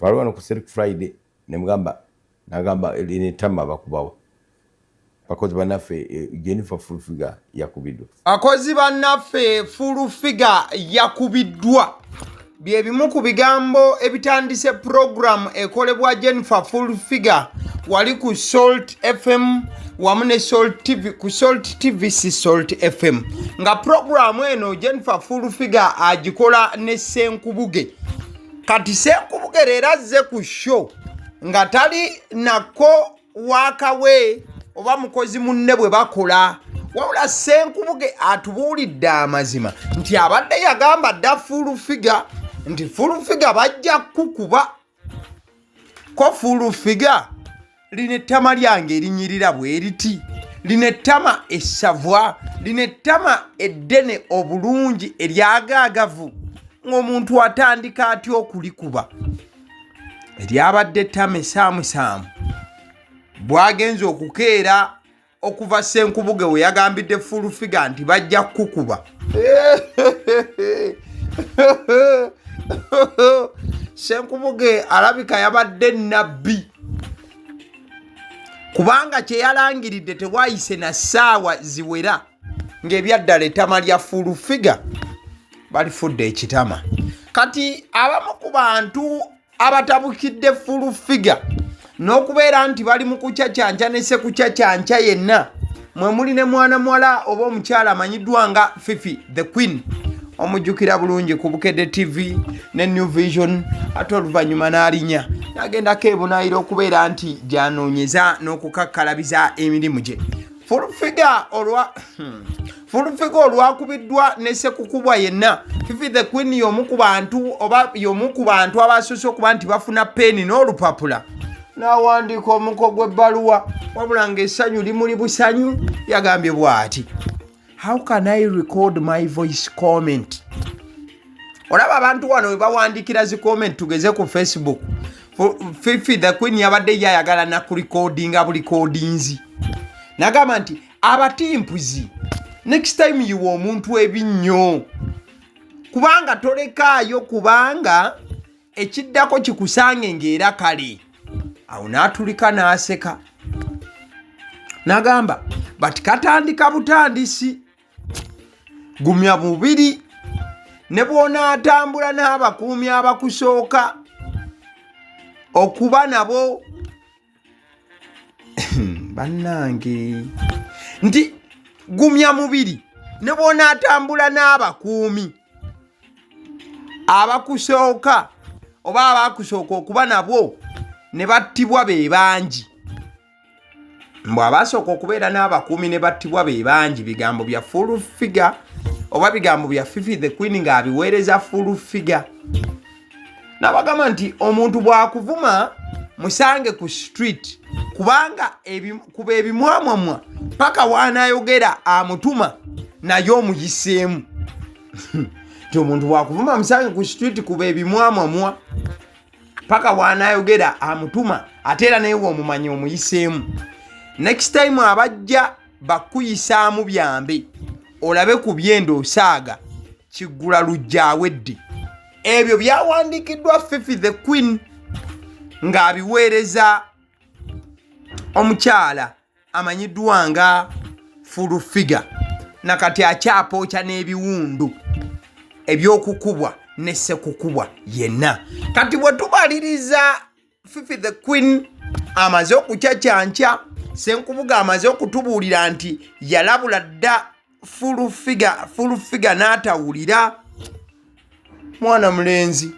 Twali wano ku Silk Friday, nemugamba, nagamba lino ettama bakubawa bakozi bannaffe. Jennifer Full Figure yakubiddwa. Akozi bannaffe, Full Figure yakubiddwa, bye bimu ku bigambo ebitandise puroguramu ekolebwa Jennifer Full Figure wali ku Salt FM wamu ne Salt TV, ku Salt TV, si Salt FM, nga puroguramu eno Jennifer Full Figure agikola ne Senkubuge. Kati Senkubuge leero azze ku show nga tali nako waakawe oba mukozi munne bwe bakola, wabula Senkubuge atubuulidde amazima nti abadde yagamba dda Full Figure nti Full Figure bajja kukuba ko. Full Figure, lino ettama lyange erinyirira bwe riti, lino ettama essavwa, lino ettama eddene obulungi eryagaagavu, ng'omuntu atandika atya okulikuba? Eryabadde ettama esaamusaamu bwagenza okukeera okuva Senkubuge we yagambidde Full Figure nti bajja kukuba. Senkubuge alabika yabadde nabbi, kubanga kye yalangiridde tewayise na ssaawa ziwera ng'ebyaddala ettama lya Full Figure balifudde ekitama. Kati abamu ku bantu abatabukidde Full Figure n'okubeera nti bali mu kucacyanca ne sekucacyanca yenna, mwe muli ne mwana muwala oba omukyala amanyiddwa nga Fifi the Queen, omujjukira bulungi ku Bukedde TV ne New Vision, ate oluvannyuma n'alinya n'agendako ebunaayira okubeera nti gyanoonyeza n'okukakkalabiza emirimu gye. Full Figure olwa Full Figure olwakubiddwa ne sekukubwa yenna, Fifi the Queen y'omu ku bantu oba y'omu ku bantu abasoose okuba nti bafuna peeni n'olupapula n'awandiika omuko gw'ebbaluwa, wabula ng'essanyu limuli busanyu. Yagambye bw'ati: "How can I record my voice comment?" Olaba abantu wano we bawandiikira zi comment, tugeze ku Facebook, Fifi the Queen yabadde ye ayagala nakurecordinga burecordinzi. Nagamba nti abatimpuzi, next time yiwa omuntu ebinnyo, kubanga tolekaayo, kubanga ekiddako kikusange ng'era kale awo. N'atulika n'aseka n'agamba, "But katandika butandisi, gumya mubiri, ne bw'onaatambula n'abakuumi abakusooka okuba nabo." Bannange, nti gumya mubiri ne bw'onaatambula n'abakuumi abakusooka oba abakusooka okuba nabo ne battibwa be bangi. Mbw abasooka okubeera n'abakuumi ne battibwa be bangi. Bigambo bya Full Figure oba bigambo bya Fifi the Queen ng'abiweereza Full Figure. Nabagamba nti omuntu bw'akuvuma musange ku street, kubanga kuba ebimwamwamwa paka waanayogera amutuma naye omuyiseemu. Nti omuntu bw'akuvuma musange ku street, kuba ebimwamwamwa paka waanayogera amutuma, ate era naye womumanyi omuyiseemu. Next time abajja bakuyisaamu byambe, olabe ku byenda osaaga kiggula lujja awedde. Ebyo byawandiikiddwa Fifi the Queen ng'abiweereza omukyala amanyiddwa nga Full Figure, nakati akyapooca n'ebiwundu ebyokukubwa ne sekukubwa yenna. Kati bwe tubaliriza, Fifi the Queen amaze okucacyanca, Senkubuga amaze okutubuulira nti yalabula dda Full Figure, Full Figure n'atawulira. Mwana mulenzi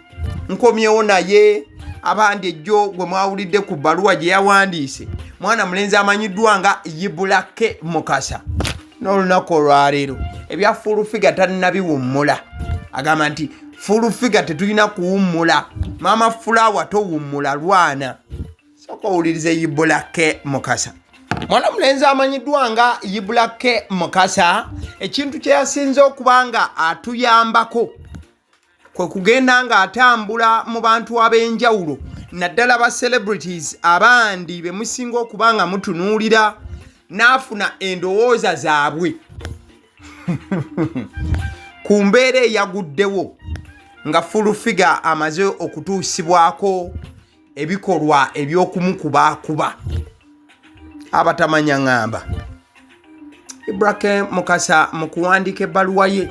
nkomyewo naye abandi ejjo gwe mwawulidde ku bbaluwa gye yawandiise, mwana mulenzi amanyiddwa nga Ibulake Mukasa, n'olunaku olwaleero ebya Full Figure tannabiwummula. Agamba nti Full Figure tetulina kuwummula, maama Fulawa towummula, lwana. Soka owulirize Ibulake Mukasa, mwana mulenzi amanyiddwa nga Ibulake Mukasa. Ekintu kye yasinze okuba nga atuyambako kwe kugenda ng'atambula mu bantu ab'enjawulo, naddala ba celebrities abandi be musinga okuba nga mutunuulira, n'afuna endowooza zaabwe ku mbeera eyaguddewo nga Full Figure amaze okutuusibwako. ebikolwa eby'okumukubaakuba. Abatamanya ŋŋamba Ibrahim Mukasa mu kuwandiika ebbaluwa ye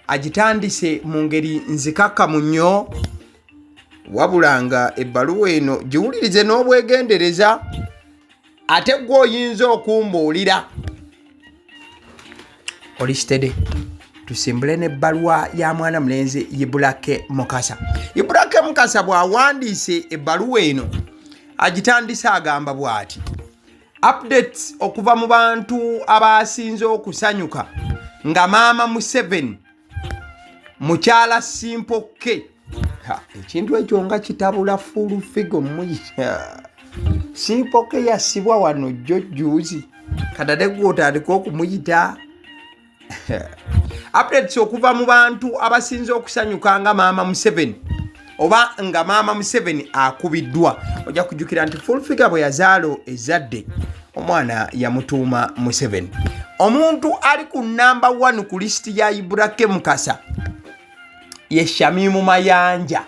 agitandise mu ngeri nzikakkamu nnyo, wabula nga ebbaluwa eno giwulirize n'obwegendereza, ate gwe oyinza okumbuulira oli steady. Tusimbule n'ebbaluwa ya mwana mulenzi Ibulake Mukasa. Ibulake Mukasa bw'awandiise ebbaluwa eno agitandise agamba bw'ati: updates okuva mu bantu abasinze okusanyuka nga maama Museveni mukyala Simple K. Ekintu ekyo nga kitabula full figure muyita Simple K yasibwa wano jjo jjuuzi, katate gwe otandika okumuyita. Updates okuva mu bantu abasinze okusanyuka nga maama Museveni oba nga maama Museveni akubiddwa. Ojja kujjukira nti full figure bwe yazaala ezadde omwana yamutuuma Museveni. Omuntu ali ku namba 1 ku lisiti ya Ibrake Mukasa ye Shamimu Mayanja,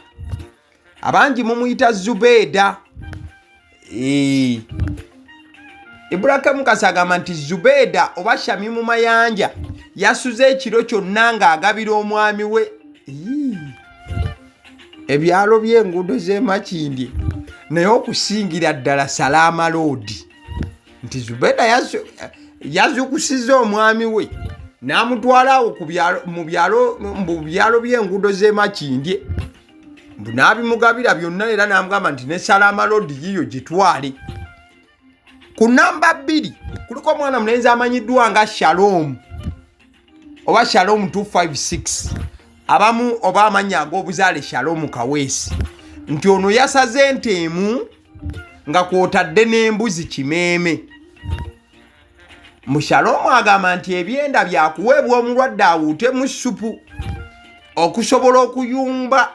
abangi mumuyita Zubeeda. Ibrake Mukasa agamba nti Zubeeda oba Shamimu Mayanja yasuze ekiro kyonna ng'agabira omwami we ebyalo by'enguudo z'e Makindye, naye okusingira ddala Salaama Road, nti Zubeeda yazuukusizza omwami we n'amutwala awo mu byalo by'enguudo z'e Makindye, mbu n'abimugabira byonna, era n'amugamba nti ne Salaama Road yiyo gitwale. Ku namba 2 kuliko omwana mulenzi amanyiddwa nga Shalom oba Shalom 256, abamu oba amannya ag'obuzaale Shalom Kaweesi, nti ono yasaze ente emu nga kwotadde n'embuzi kimeeme. Mu Shalom agamba nti ebyenda byakuweebwa omulwadde awuutemu ssupu okusobola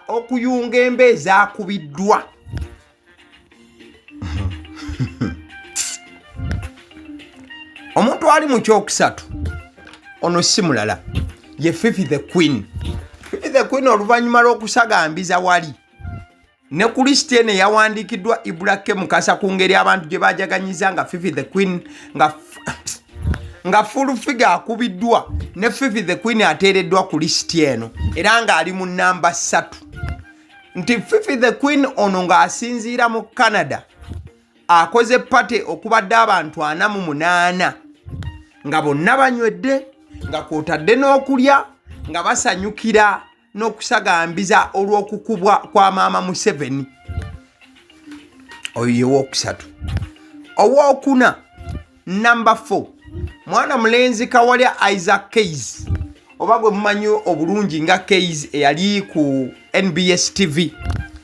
okuyunga emba ezaakubiddwa. Omuntu ali mu kyokusatu ono si mulala ye Fifi the Queen. Fifi the Queen oluvannyuma lw'okusagambiza wali ne ku lisiti eno eyawandiikiddwa Ibrake Mukasa ku ngeri abantu gye bajaganyiza nga Fifi the Queen nga full figure akubiddwa, ne Fifi the Queen ateereddwa ku lisiti eno era ng'ali mu namba 3. Nti Fifi the Queen ono ng'asinziira mu Canada akoze pate okubadde abantu 48 nga bonna banywedde nga kwotadde n'okulya nga basanyukira n'okusagambiza olw'okukubwa kwa maama Museveni. Oyo ye wokusatu. Owokuna namba 4 mwana mulenzi Kawalya Isaac Keys, oba gwe mumanyi obulungi nga Keys eyali ku NBS TV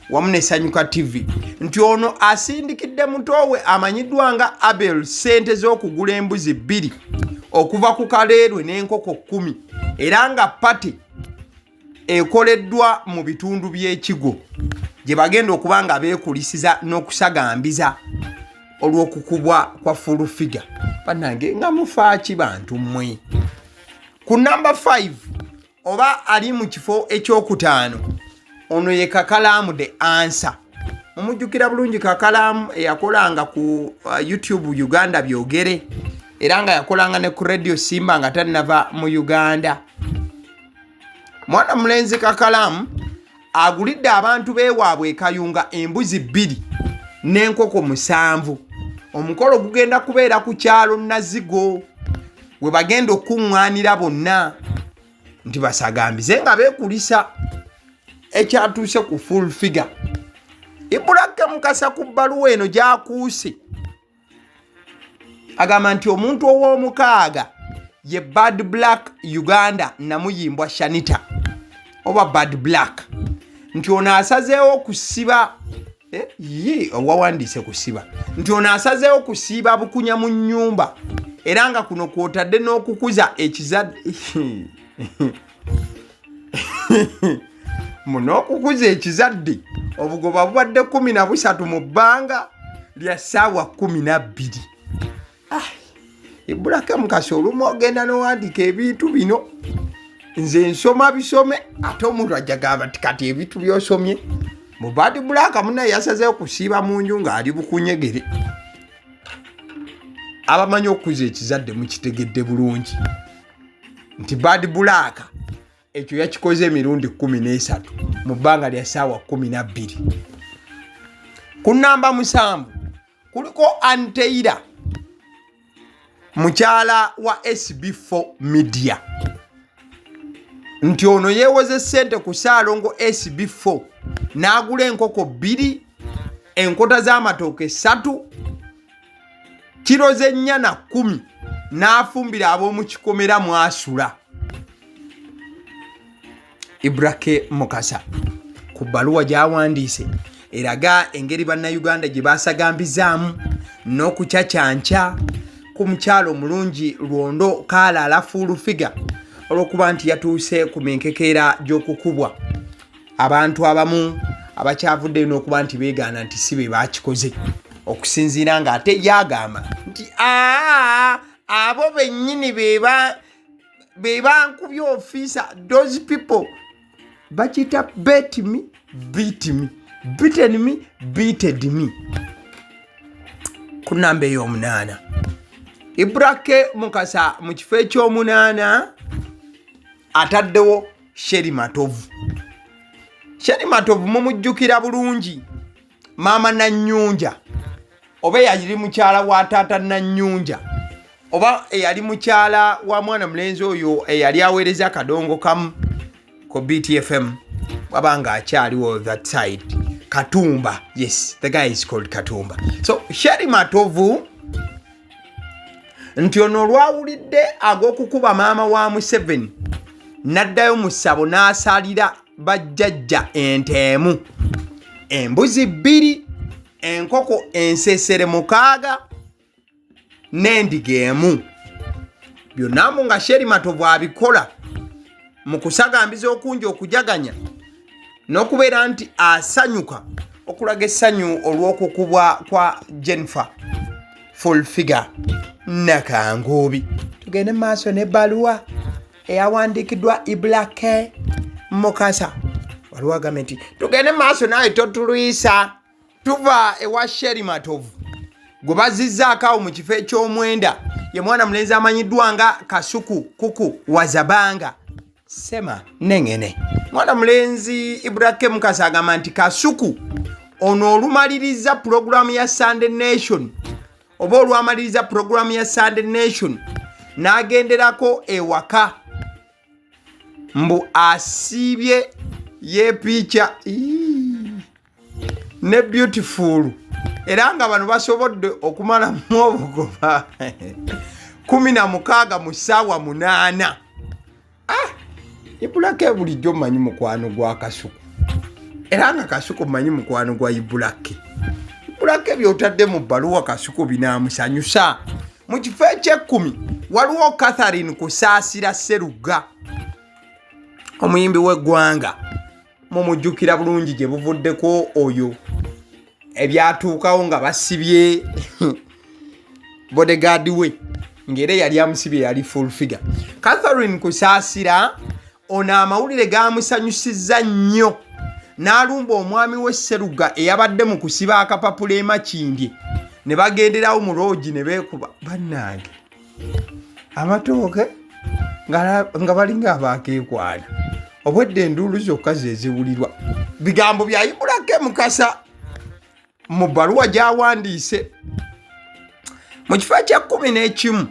wamu ne Sanyuka TV, nti ono asindikidde muto we amanyiddwa nga Abel ssente z'okugula embuzi 2 okuva ku Kaleerwe n'enkoko 10, era nga pate ekoleddwa mu bitundu by'ekigo gye bagenda okuba nga beekulisiza n'okusagambiza olw'okukubwa kwa full figure. Bannange nga mufaaki bantu mmwe. Ku namba 5 oba ali mu kifo ekyokutaano ono ye Kakalaamu the Answer. Mumujjukira bulungi Kakalaamu eyakolanga ku YouTube Uganda Byogere, era nga yakolanga ne ku Radio Simba nga tannava mu Uganda. Mwana mulenzi Kakalaamu agulidde abantu b'ewaabwe e Kayunga embuzi 2 n'enkoko 7. Omukolo gugenda kubeera ku kyalo Nazigo we bagenda okukuŋŋaanira bonna nti basagambize nga beekulisa ekyatuuse ku full figure. Ibrake Mukasa ku bbaluwa eno gy'akuuse agamba nti omuntu ow'omukaaga ye Bad Black Uganda Namuyimbwa Shanita oba Bad Black, nti ono asazeewo kusiba ye owawandiise kusiba, nti ono asazeewo kusiiba bukunya mu nnyumba, era nga kuno kwotadde n'okukuza ekizadde muno okukuza ekizadde obugoba bubadde 13 mu bbanga lya ssaawa 12. Ibulake Mukasa olumu ogenda n'owandiika ebintu bino, nze nsoma bisome, ate omuntu ajja gamba nti kati ebintu by'osomye Mu Bad Black munnaye yasazeewo kusiiba mu nju ng'ali bukunyegere. Abamanyi okukuza ekizadde mukitegedde bulungi nti Bad Black ekyo yakikoze emirundi 13 mu bbanga lya ssaawa 12. Ku nnamba 7 kuliko Anteira, mukyala wa SB4 Media, nti ono yeewoze ssente ku Ssaalongo SB4 n'agula enkoko 2, enkota z'amatooke 3, kiro z'ennyana 10 n'afumbira ab'omu kikomera mwasula. Ibrake Mukasa ku bbaluwa gy'awandiise eraga engeri Bannayuganda gye baasagambizaamu n'okucacanca ku mukyalo omulungi Lwondo Kaalaala Full Figure olw'okuba nti yatuuse ku minkekeera gy'okukubwa abantu abamu abakyavuddeyo n'okuba nti beegaana nti si be baakikoze, okusinziira ng'ate yagamba nti aa abo bennyini be bankubye ofiisa. Those people bakiyita bet me, beat me, beaten me, beated me. Ku namba ey'omunaana, Ibrake Mukasa mu kifo eky'omunaana ataddewo Sheri Matovu. Sheri Matovu mumujjukira bulungi, maama Nanyunja, oba eyali mukyala wa taata Nanyunja, oba eyali mukyala wa mwana mulenzi oyo eyali aweereza akadongo kamu ku BTFM waba nga akyaliwo that side, Katumba. Yes, the guy is called Katumba. So Sheri Matovu nti ono olwawulidde ag'okukuba maama wa Museveni n'addayo mu ssabo n'asalira bajjajja ente emu, embuzi 2, enkoko ensesere 6 n'endiga emu, byonna mbu nga Sheri Matovu abikola mu kusagambiza okungi, okujaganya n'okubeera nti asanyuka, okulaga essanyu olw'okukubwa kwa Jennifer Full Figure Nakanguubi. Tugende mu maaso n'ebbaluwa eyawandiikiddwa Iblake Mukasa. Waliwo agambye nti tugende mu maaso naye totulwisa. Tuva ewa Sheri Matovu gwe bazizzaako awo mu kifo eky'omwenda, ye mwana mulenzi amanyiddwa nga Kasuku Kuku Wazabanga Sema Nengene. Mwana mulenzi Ibrahim Mukasa agamba nti Kasuku ono olumaliriza pulogulaamu ya Sunday Nation, oba olwamaliriza pulogulaamu ya Sunday Nation n'agenderako ewaka, mbu asiibye yeepiica ne Beautiful, era nga bano basobodde okumalamu obugoba 16 mu ssaawa 8. Ah, Ibulake bulijjo mmanyi mukwano gwa Kasuku, era nga Kasuku mmanyi mukwano gwa Ibulake. Ibulake byotadde mu bbaluwa Kasuku binaamusanyusa. Mu kifo eky'ekkumi waliwo Catherine Kusaasira Seruga, omuyimbi w'eggwanga, mumujjukira bulungi gye buvuddeko oyo ebyatuukawo nga basibye bodyguard we, ng'era eyali amusibye yali Full Figure. Catherine Kusaasira ono amawulire gamusanyusizza nnyo n'alumba omwami we Seruga eyabadde mu kusiba akapapula e Makindye, ne bagenderawo mu loogi ne beekuba bannange amatooke nga balinga abakeekwana, obwedda enduulu zokka ze ziwulirwa. Bigambo bya Ibulake Mukasa mu bbaluwa gy'awandiise. Mu kifo ekya 11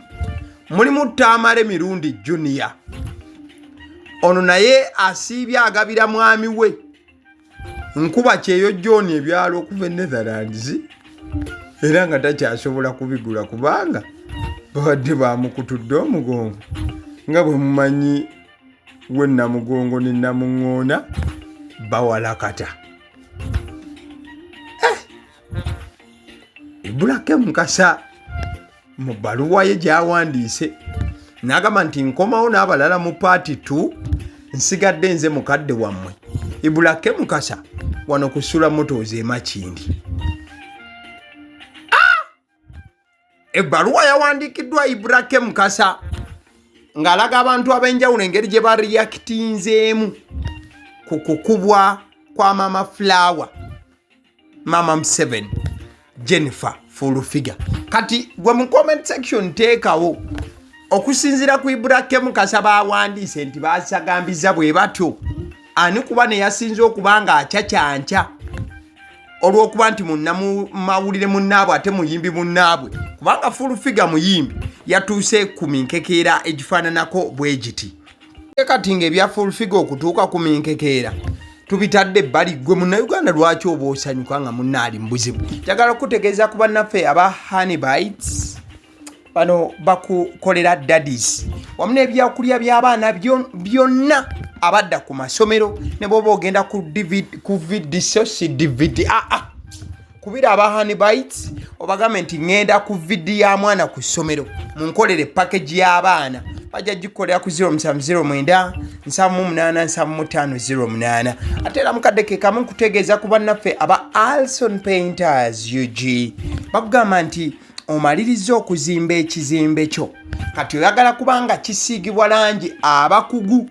mulimu Tamale Mirundi Junior. Ono naye asiibye agabira mwami we nkuba kyeyo John ebyalo okuva e Netherlands, era nga takyasobola kubigula kubanga babadde bamukutudde omugongo, nga bwe mumanyi we Namugongo ne Namuŋŋoona bawalakata. Ibulake Mukasa mu bbaluwa ye gy'awandiise n'agamba nti nkomawo n'abalala mu part 2, nsigadde nze mukadde wammwe Ibulake Mukasa wano ku Sula Motors e Makindi. Ebbaluwa yawandiikiddwa Ibulake Mukasa ng'alaga abantu ab'enjawulo engeri gye bareactinzeemu ku kukubwa kwa Mama Flower. Mama Museveni, Jennifer Full Figure. Kati gwe mu comment section teekawo okusinziira ku Ibrahim Mukasa bawandiise nti basagambiza bwe batyo, ani kuba ne yasinze okuba nga akyakyanca olw'okuba nti munnamawulire munnaabwe ate muyimbi munnaabwe, kubanga Full Figure muyimbi, yatuuse ku minkekeera egifaananako bwe giti. Kati ng'ebya Full Figure okutuuka ku minkekeera tubitadde ebbali, ggwe Munnayuganda lwaki oba osanyuka nga munna ali mu buzibu? Njagala okutegeeza ku bannaffe aba Honey Bites, bano bakukolera daddies wamu n'ebyakulya by'abaana byonna abadda ku masomero, ne bwoba ogenda ku DVD, ku VD, so si DVD, aa ah, kubira aba Honey Bites obagambe nti ŋŋenda ku VD ya mwana ku ssomero, munkolere package y'abaana. Bajja gikolera ku 0709 78 75 08. Ate era mukadde ke kamu nkutegeeza ku bannaffe aba Alson Painters UG, bakugamba nti omaliriza okuzimba ekizimbe kyo, kati oyagala kubanga kisiigibwa langi abakugu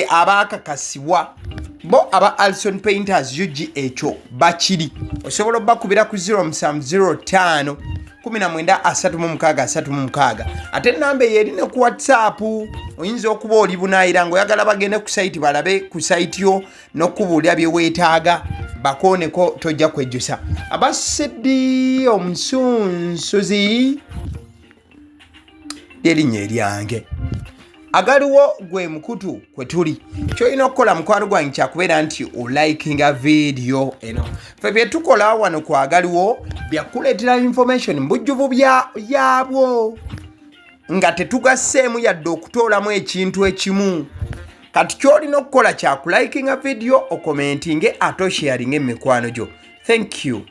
abaakakasibwa bo aba Alson Painters UG ekyo bakiri. Osobola obakubira ku 0705 19 36 36. Ate enamba eyo eri ne ku WhatsApp. Oyinza okuba oli bunaayira ng'oyagala bagende ku site, balabe ku site yo n'okubuulira bye weetaaga, bakooneko, tojja kwejjusa. Abasiddi omusunsuzi lyerinnya eryange, agaliwo gwe mukutu kwe tuli. Kyolina okukola, mukwano gwange, kyakubeera nti olikinga vidiyo eno. Fe bye tukola wano ku Agaliwo byakuleetera information mu bujjuvu yabwo nga tetugasseemu yadde okutoolamu ekintu ekimu. Kati kyolina okukola kyakulikinga vidiyo, okomentinge, ate osharinge emikwano gyo. Thank you.